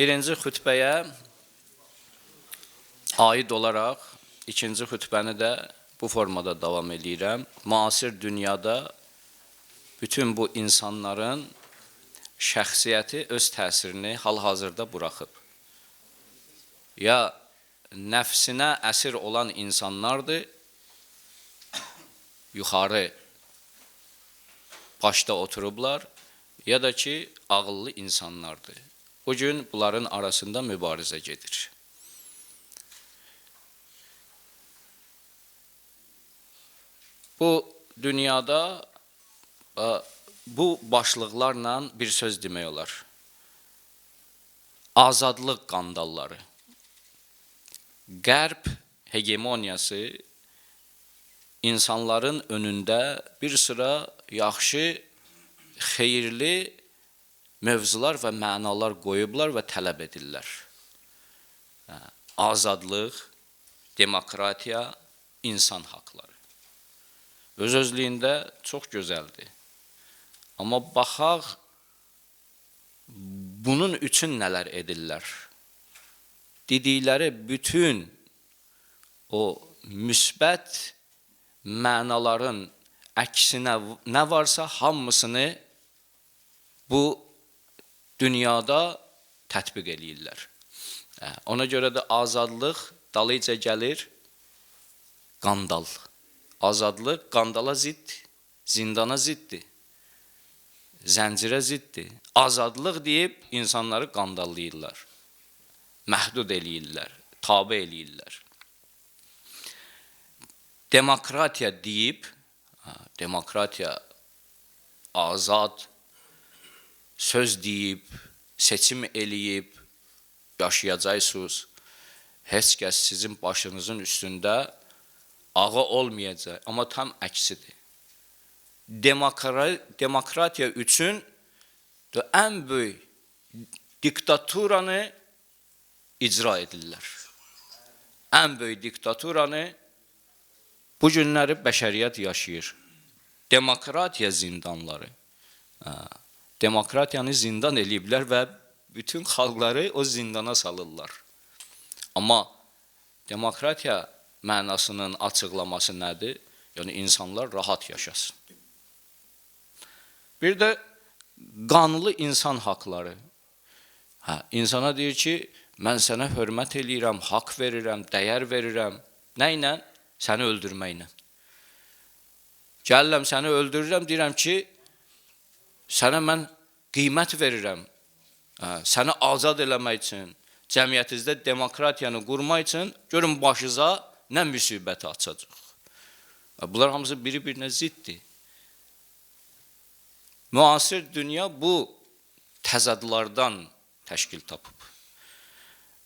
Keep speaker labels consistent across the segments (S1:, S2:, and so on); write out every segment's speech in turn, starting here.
S1: Birinci xütbəyə aid olaraq ikinci xütbəni də bu formada davam eləyirəm. Müasir dünyada bütün bu insanların şəxsiyyəti öz təsirini hal-hazırda buraxıb. Ya nəfsinə əsir olan insanlardır, yuxarı başda oturublar, ya da ki, ağıllı insanlardır. Bugün bunların arasında mübarizə gedir. Bu dünyada bu başlıqlarla bir söz demək olar. Azadlıq qandalları. Qərb hegemoniyası insanların önündə bir sıra yaxşı, xeyirli mövzular və mənalar qoyublar və tələb edirlər. Azadlıq, demokratiya, insan haqları. Öz-özlüyündə çox gözəldir. Amma baxaq, bunun üçün nələr edirlər? Dedikləri bütün o müsbət mənaların əksinə nə varsa hamısını bu dünyada tətbiq eləyirlər. Ona görə də azadlıq dalıca gəlir qandal. Azadlıq qandala ziddir, zindana ziddir, zəncirə ziddir. Azadlıq deyib insanları qandallayırlar, məhdud eləyirlər, tabe eləyirlər. Demokratiya deyib, demokratiya azad söz deyib, seçim eləyib, yaşayacaqsınız, heç kəs sizin başınızın üstündə ağa olmayacaq, amma tam əksidir. Demokratiya üçün ən böyük diktaturanı icra edirlər. Ən böyük diktaturanı bu günləri bəşəriyyət yaşayır. Demokratiya zindanları. Demokratiyanı zindan eləyiblər və bütün xalqları o zindana salırlar. Amma demokratiya mənasının açıqlaması nədir? Yəni, insanlar rahat yaşasın. Bir də qanlı insan haqları. İnsana deyir ki, mən sənə hörmət eləyirəm, haqq verirəm, dəyər verirəm. Nə ilə? Səni öldürməklə. Gəlirəm, səni öldürürəm, deyirəm ki, sənə mən qiymət verirəm. Səni azad eləmək üçün, cəmiyyətinizdə demokratiyanı qurmaq üçün, görün başınıza nə müsibəti açacaq. Bunlar hamısı biri-birinə ziddir. Müasir dünya bu təzadlardan təşkil tapıb.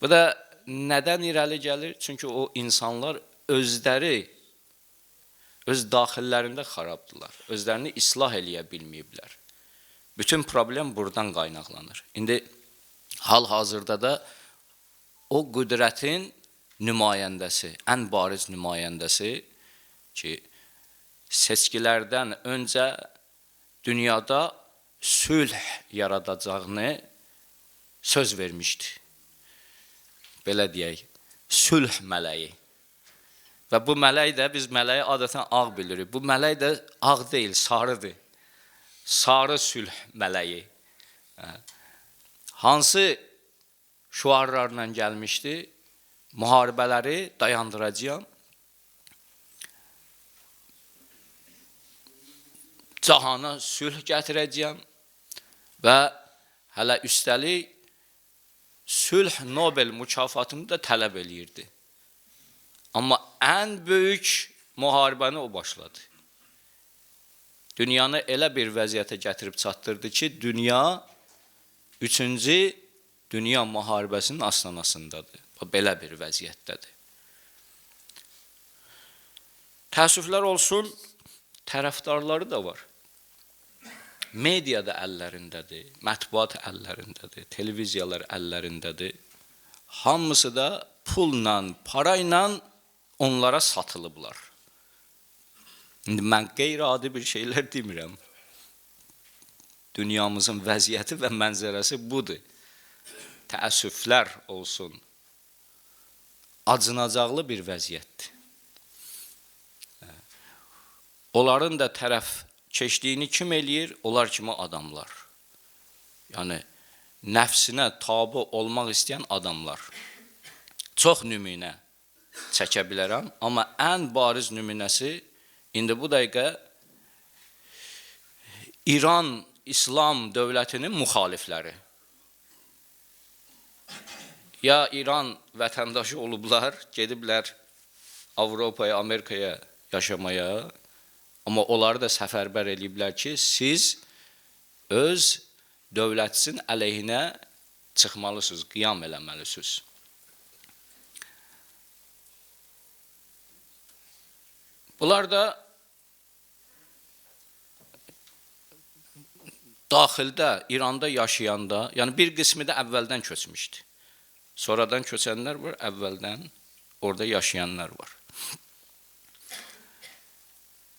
S1: Bu da nədən irəli gəlir? Çünki o insanlar özləri, öz daxillərində xarabdırlar. Özlərini islah eləyə bilməyiblər. Bütün problem buradan qaynaqlanır. İndi hal-hazırda da o qüdrətin nümayəndəsi, ən bariz nümayəndəsi ki, seçkilərdən öncə dünyada sülh yaradacağını söz vermişdi. Belə deyək, sülh mələyi. Və bu mələk də, biz mələyi adətən ağ bilirik. Bu mələk də ağ deyil, sarıdır. Sarı sülh mələyi. Hansı şüarlarla gəlmişdi? Müharibələri dayandıracağam. Cahana sülh gətirəcəyəm və hələ üstəlik sülh Nobel mükafatını da tələb eləyirdi. Amma ən böyük müharibəni o başladı. Dünyanı elə bir vəziyyətə gətirib çatdırdı ki, dünya üçüncü dünya müharibəsinin astanasındadır. Belə bir vəziyyətdədir. Təəssüflər olsun, tərəfdarları da var. Media da əllərindədir, mətbuat əllərindədir, televiziyalar əllərindədir. Hamısı da pulla, parayla onlara satılıblar. İndi mən qeyri-adi bir şeylər demirəm. Dünyamızın vəziyyəti və mənzərəsi budur. Təəssüflər olsun. Acınacaqlı bir vəziyyətdir. Onların da tərəf keçdiyini kim eləyir? Onlar kimi adamlar. Yəni, nəfsinə tabi olmaq istəyən adamlar. Çox nümunə çəkə bilərəm, amma ən bariz nümunəsi indi bu dəqiqə İran İslam dövlətinin müxalifləri. Ya İran vətəndaşı olublar, gediblər Avropaya, Amerikaya yaşamaya, amma onları da səfərbər eləyiblər ki, siz öz dövlətinizin əleyhinə çıxmalısınız, qiyam eləməlisiniz. Bunlar da daxildə, İranda yaşayanda, yəni bir qismi də əvvəldən köçmüşdü. Sonradan köçənlər var, əvvəldən orada yaşayanlar var.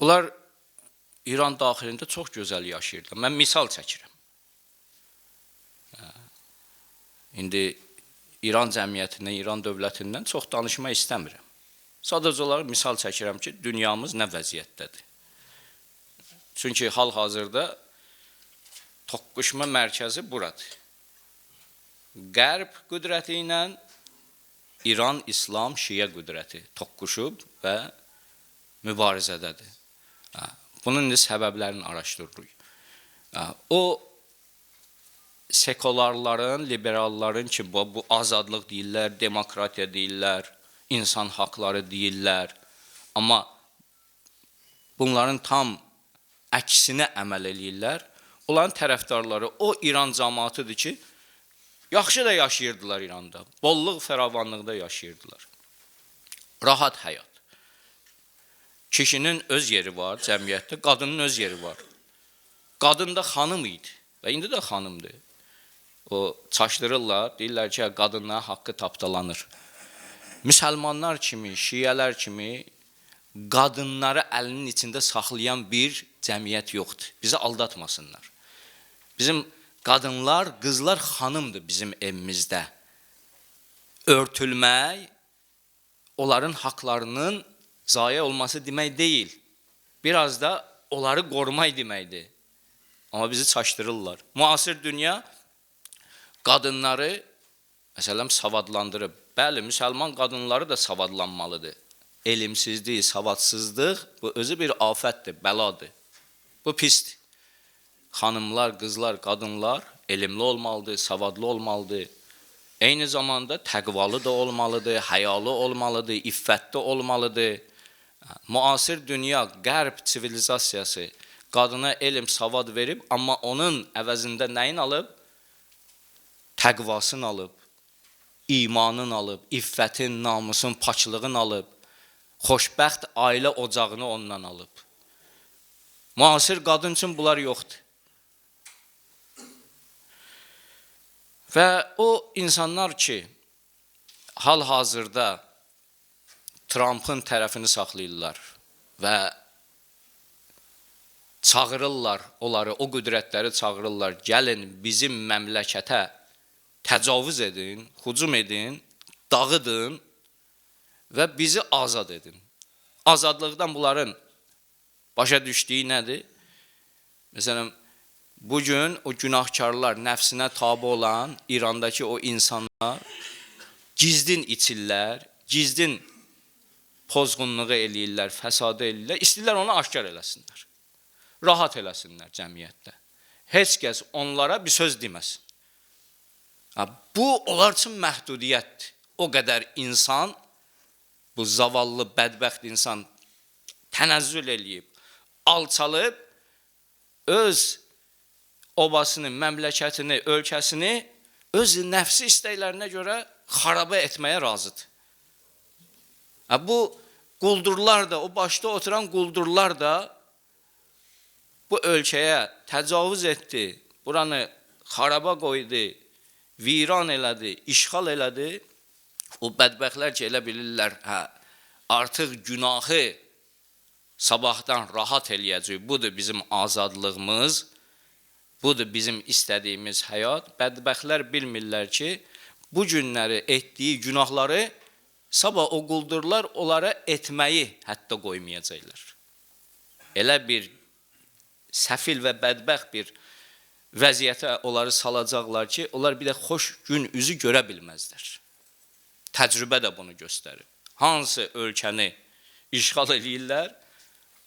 S1: Bunlar İran daxilində çox gözəl yaşayırlar. Mən misal çəkirəm. İndi İran cəmiyyətindən, İran dövlətindən çox danışmaq istəmirəm. Sadəcə olaraq misal çəkirəm ki, dünyamız nə vəziyyətdədir. Çünki hal-hazırda toqquşma mərkəzi buradır. Qərb qüdrəti ilə İran, İslam, Şiə qüdrəti toqquşub və mübarizədədir. Bunun indi səbəblərini araşdırırıq. O sekularların, liberalların ki, bu azadlıq deyirlər, demokratiya deyirlər, insan haqları deyirlər. Amma bunların tam əksinə əməl eləyirlər. Onların tərəfdarları o İran cəmaətidir ki, yaxşı da yaşayırdılar İranda. Bolluq, fəravanlıqda yaşayırdılar. Rahat həyat. Kişinin öz yeri var cəmiyyətdə, qadının öz yeri var. Qadın da xanım idi və indi də xanımdır. O çaşdırırlar, deyirlər ki, qadınların haqqı tapdalanır. Müsəlmanlar kimi, şiələr kimi qadınları əlinin içində saxlayan bir cəmiyyət yoxdur. Bizi aldatmasınlar. Bizim qadınlar, qızlar xanımdır bizim evimizdə. Örtülmək onların haqlarının zayə olması demək deyil. Biraz da onları qorumaq deməkdir. Amma bizi çaşdırırlar. Müasir dünya qadınları, məsələn, savadlandırıb. Bəli, müsəlman qadınları da savadlanmalıdır. Elmsizlik, savadsızlıq bu özü bir afətdir, bəladır. Bu pisdir. Xanımlar, qızlar, qadınlar elmli olmalıdır, savadlı olmalıdır. Eyni zamanda təqvalı da olmalıdır, həyalı olmalıdır, iffətli olmalıdır. Müasir dünya, qərb sivilizasiyası qadına elm, savad verib, amma onun əvəzində nəyin alıb? Təqvasını alıb, imanın alıb, iffətin, namusun, paklığın alıb, xoşbəxt ailə ocağını ondan alıb. Müasir qadın üçün bunlar yoxdur. Və o insanlar ki, hal-hazırda Trumpın tərəfini saxlayırlar və çağırırlar onları, o qüdrətləri çağırırlar, gəlin bizim məmləkətə təcavüz edin, hücum edin, dağıdın və bizi azad edin. Azadlıqdan bunların başa düşdüyü nədir? Məsələn, bugün o günahkarlar, nəfsinə tabi olan İrandakı o insanlar gizlin içirlər, gizlin pozğunluğu eləyirlər, fəsadı eləyirlər, istəyirlər onu aşkar eləsinlər. Rahat eləsinlər cəmiyyətdə. Heç kəs onlara bir söz deməsin. Bu, onlar üçün məhdudiyyətdir. O qədər insan, bu zavallı, bədbəxt insan tənəzzül eləyib, alçalıb, öz obasını, məmləkətini, ölkəsini öz nəfsi istəklərinə görə xaraba etməyə razıdır. Bu quldurlar da, o başda oturan quldurlar da bu ölkəyə təcavüz etdi, buranı xaraba qoydu, viran elədi, işğal elədi. O bədbəxtlər ki, elə bilirlər, hə, artıq günahı sabahdan rahat eləyəcək. Budur bizim azadlığımız, budur bizim istədiyimiz həyat. Bədbəxtlər bilmirlər ki, Bu günləri etdiyi günahları sabah o quldurlar onlara etməyi hətta qoymayacaqlar. Elə bir səfil və bədbəxt bir vəziyyətə onları salacaqlar ki, onlar bir də xoş gün üzü görə bilməzlər. Təcrübə də bunu göstərir. Hansı ölkəni işğal eləyirlər,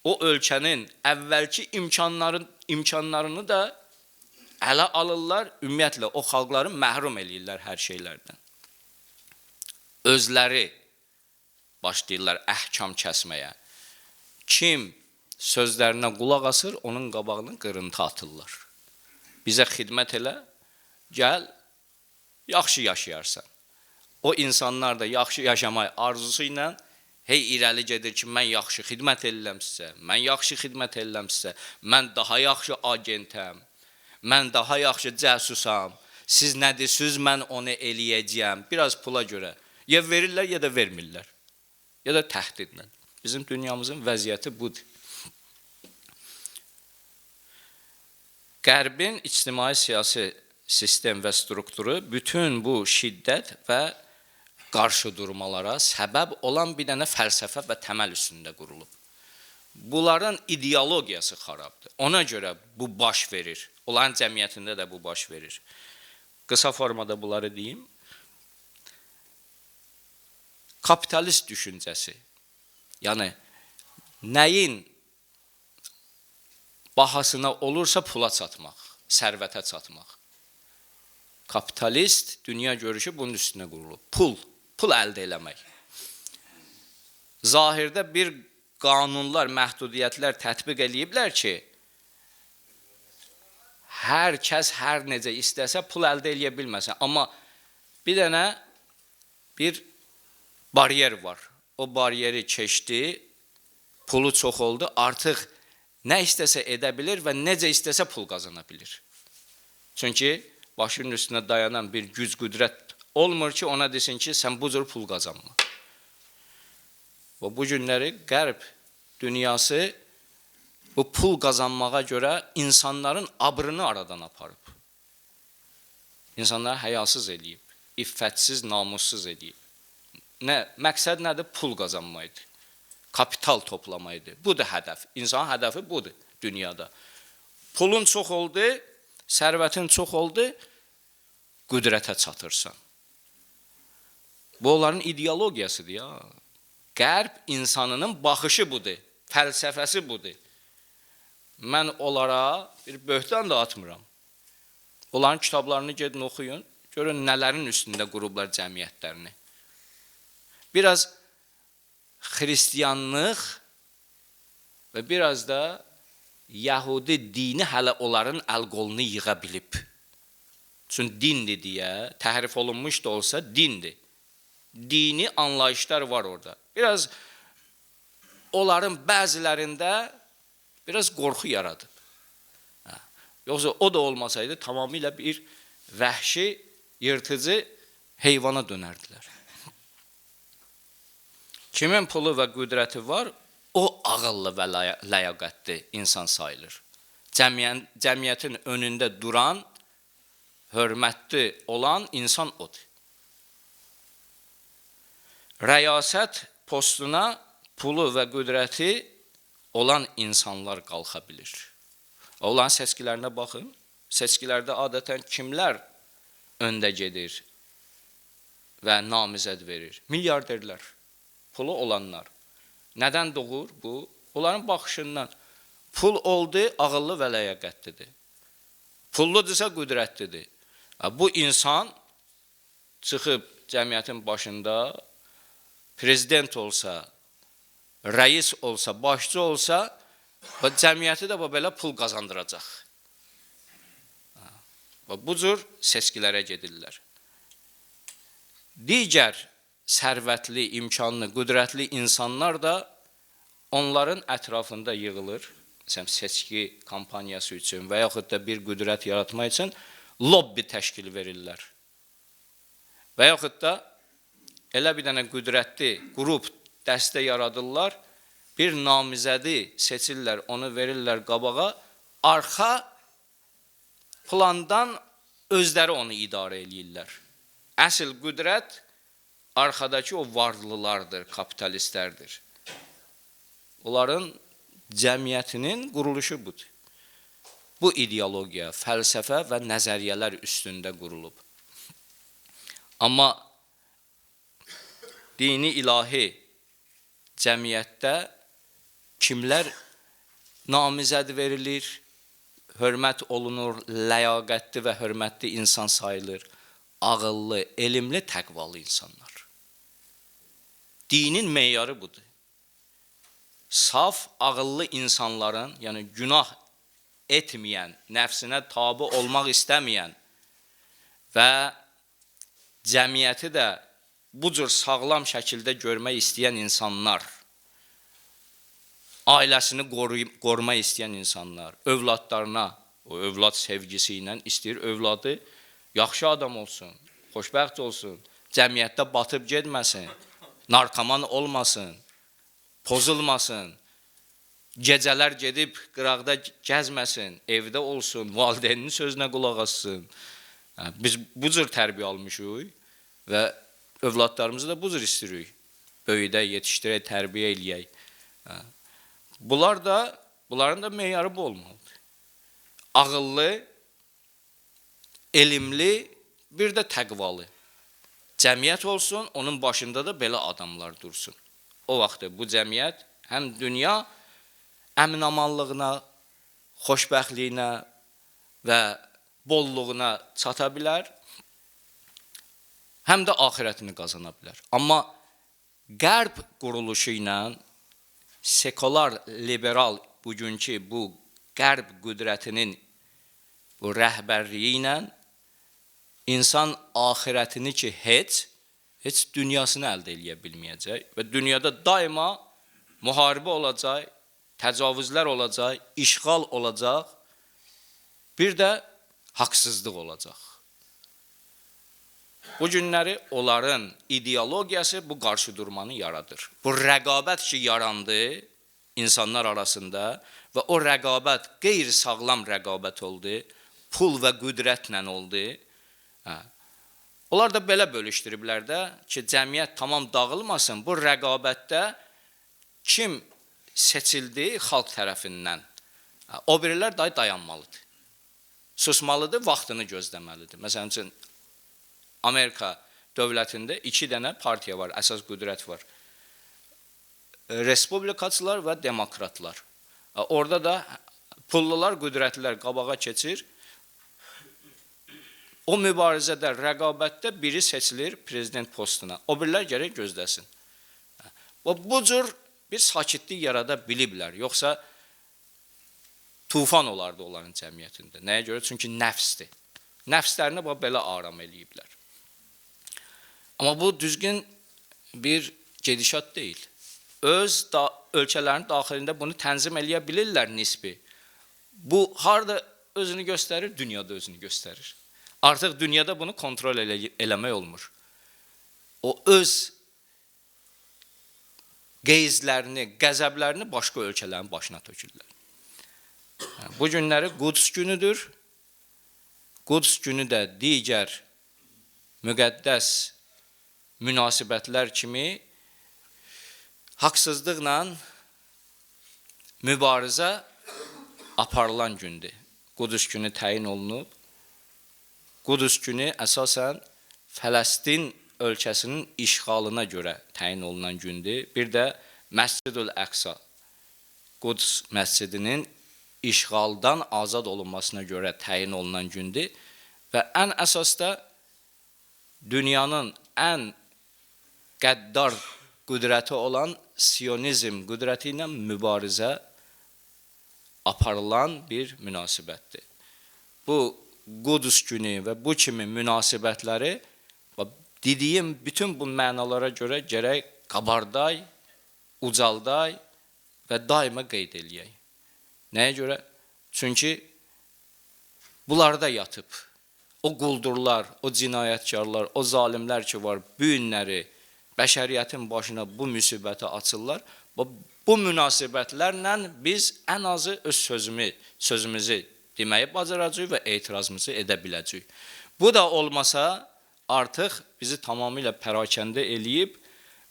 S1: o ölkənin əvvəlki imkanlarını da ələ alırlar, ümumiyyətlə o xalqları məhrum eləyirlər hər şeylərdən. Özləri başlayırlar əhkam kəsməyə. Kim sözlərinə qulaq asır, onun qabağını qırıntı atırlar. Bizə xidmət elə, gəl, yaxşı yaşayarsan. O insanlar da yaxşı yaşamaq arzusu ilə hey irəli gedir ki, mən yaxşı xidmət eləyirəm sizə, mən yaxşı xidmət eləyirəm sizə, mən daha yaxşı agentəm, mən daha yaxşı cəsusam, siz nə deyirsiniz, mən onu eləyəcəyəm. Biraz pula görə. Ya verirlər, ya da vermirlər. Ya da təhdidlə. Bizim dünyamızın vəziyyəti budur. Qərbin ictimai-siyasi sistem və strukturu bütün bu şiddət və qarşı durmalara səbəb olan bir dənə fəlsəfə və təməl üstündə qurulub. Bunların ideologiyası xarabdır. Ona görə bu baş verir. Onların cəmiyyətində də bu baş verir. Qısa formada bunları deyim. Kapitalist düşüncəsi. Yəni, nəyin bahasına olursa pula çatmaq, sərvətə çatmaq. Kapitalist dünya görüşü bunun üstünə qurulub. Pul, pul əldə eləmək. Zahirdə bir qanunlar, məhdudiyyətlər tətbiq eləyiblər ki, hər kəs hər necə istəsə pul əldə eləyə bilməsə. Amma bir dənə bir bariyer var. O bariyeri keçdi, pulu çox oldu, artıq nə istəsə edə bilir və necə istəsə pul qazana bilir. Çünki başının üstünə dayanan bir güc, qüdrət olmur ki, ona desin ki, sən bu cür pul qazanma. Və bu günləri Qərb dünyası bu pul qazanmağa görə insanların abrını aradan aparıb. İnsanları həyasız eləyib, iffətsiz, namussuz eləyib. Məqsəd nədir? Pul qazanmaydı. Kapital toplamaydı. Budur hədəf. İnsanın hədəfi budur dünyada. Pulun çox oldu, sərvətin çox oldu, qüdrətə çatırsan. Bu onların ideologiyasıdır ya. Qərb insanının baxışı budur, fəlsəfəsi budur. Mən onlara bir böhtan da atmıram. Onların kitablarını gedin oxuyun, görün nələrin üstündə qurublar cəmiyyətlərini. Biraz xristianlıq və biraz da Yahudi dini hələ onların əl-qolunu yığa bilib. Çünki dindir deyə, təhrif olunmuş da olsa dindir. Dini anlayışlar var orada. Biraz onların bəzilərində biraz qorxu yaradıb. Yoxsa o da olmasaydı tamamilə bir vəhşi, yırtıcı heyvana dönərdilər. Kimin pulu və qüdrəti var, o ağıllı və ləyaqətli insan sayılır. Cəmiyyətin önündə duran, hörmətli olan insan odur. Rəyasət postuna pulu və qüdrəti olan insanlar qalxa bilir. Onların seçkilərinə baxın. Seçkilərdə adətən kimlər öndə gedir və namizəd verir? Milyarderlər, pulu olanlar. Nədən doğur bu? Onların baxışından. Pul oldu, ağıllı və ləyaqətlidir. Pulludursa qüdrətlidir. Bu insan çıxıb cəmiyyətin başında prezident olsa, rəis olsa, başçı olsa, cəmiyyəti də belə pul qazandıracaq. Və bu cür seçkilərə gedirlər. Digər sərvətli, imkanlı, qüdrətli insanlar da onların ətrafında yığılır. Məsələn, seçki kampaniyası üçün və yaxud da bir qüdrət yaratmaq üçün lobbi təşkil verirlər. Və yaxud da elə bir dənə qüdrətli qrup, dəstə yaradırlar, bir namizədi seçirlər, onu verirlər qabağa, arxa plandan özləri onu idarə eləyirlər. Əsl qüdrət arxadakı o varlılardır, kapitalistlərdir. Onların cəmiyyətinin quruluşu budur. Bu ideologiya, fəlsəfə və nəzəriyyələr üstündə qurulub. Amma dini ilahi cəmiyyətdə kimlər namizəd verilir, hörmət olunur, ləyaqətli və hörmətli insan sayılır, ağıllı, elmli, təqvalı insanlar. Dinin meyarı budur. Saf, ağıllı insanların, yəni günah etməyən, nəfsinə tabi olmaq istəməyən və cəmiyyəti də bu cür sağlam şəkildə görmək istəyən insanlar, ailəsini qorumaq istəyən insanlar, övladlarına, o övlad sevgisi ilə istəyir övladı yaxşı adam olsun, xoşbəxt olsun, cəmiyyətdə batıb getməsin, narkoman olmasın, pozulmasın, gecələr gedib qıraqda gəzməsin, evdə olsun, valideyninin sözünə qulaq assın. Biz bu cür tərbiyə almışıq və övladlarımızı da bu cür istəyirik. Böyüdək, yetişdirək, tərbiyə eləyək. Bunların da meyarı bu olmalıdır. Ağıllı, elmli, bir də təqvalı. Cəmiyyət olsun, onun başında da belə adamlar dursun. O vaxt bu cəmiyyət həm dünya əminamanlığına, xoşbəxtliyinə və bolluğuna çata bilər, həm də axirətini qazana bilər. Amma Qərb quruluşu ilə sekular, liberal bugünkü bu Qərb qüdrətinin bu rəhbərliyi ilə insan axirətini ki heç dünyasını əldə eləyə bilməyəcək və dünyada daima müharibə olacaq, təcavüzlər olacaq, işğal olacaq, bir də haqsızlıq olacaq. Bu günləri onların ideologiyası bu qarşıdurmanı yaradır. Bu rəqabət ki yarandı insanlar arasında və o rəqabət qeyri-sağlam rəqabət oldu, pul və qüdrətlə oldu. Onlar da belə bölüşdürüblər də ki, cəmiyyət tamam dağılmasın, bu rəqabətdə kim seçildi xalq tərəfindən, o birilər dahi dayanmalıdır. Susmalıdır, vaxtını gözləməlidir. Məsələn üçün, Amerika dövlətində 2 dənə partiya var, əsas qüdrət var. Respublikaçılar və demokratlar. Orada da pullular, qüdrətlilər qabağa keçir. O mübarizədə, rəqabətdə biri seçilir prezident postuna. O birilər gərək gözləsin. Bu cür bir sakitlik yarada biliblər. Yoxsa tufan olardı onların cəmiyyətində. Nəyə görə? Çünki nəfsdir. Nəfslərini belə aram eləyiblər. Amma bu düzgün bir gedişat deyil. Öz ölkələrin daxilində bunu tənzim eləyə bilirlər nisbi. Bu harada özünü göstərir? Dünyada özünü göstərir. Artıq dünyada bunu kontrol eləmək olmur. O öz qeyzlərini, qəzəblərini başqa ölkələrin başına tökürlər. Bu günləri Quds günüdür. Quds günü də digər müqəddəs münasibətlər kimi haqsızlıqla mübarizə aparılan gündür. Qudüs günü təyin olunub. Qudüs günü əsasən Fələstin ölkəsinin işğalına görə təyin olunan gündür. Bir də Məscidül Əqsa, Quds məscidinin işğaldan azad olunmasına görə təyin olunan gündür. Və ən əsas da dünyanın ən qəddar qüdrəti olan Siyonizm qüdrəti ilə mübarizə aparılan bir münasibətdir. Bu Qudüs günü və bu kimi münasibətləri dediyim bütün bu mənalara görə gərək qabarday, ucalday və daima qeyd eləyək. Nəyə görə? Çünki bunlarda yatıb. O quldurlar, o cinayətkarlar, o zalimlər ki var, bu günləri bəşəriyyətin başına bu müsibəti açırlar. Bu münasibətlərlə biz ən azı öz sözümüzü deməyi bacaracağıq və etirazımızı edə biləcəyik. Bu da olmasa, artıq bizi tamamilə pərakəndə eləyib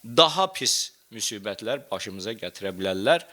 S1: daha pis müsibətlər başımıza gətirə bilərlər.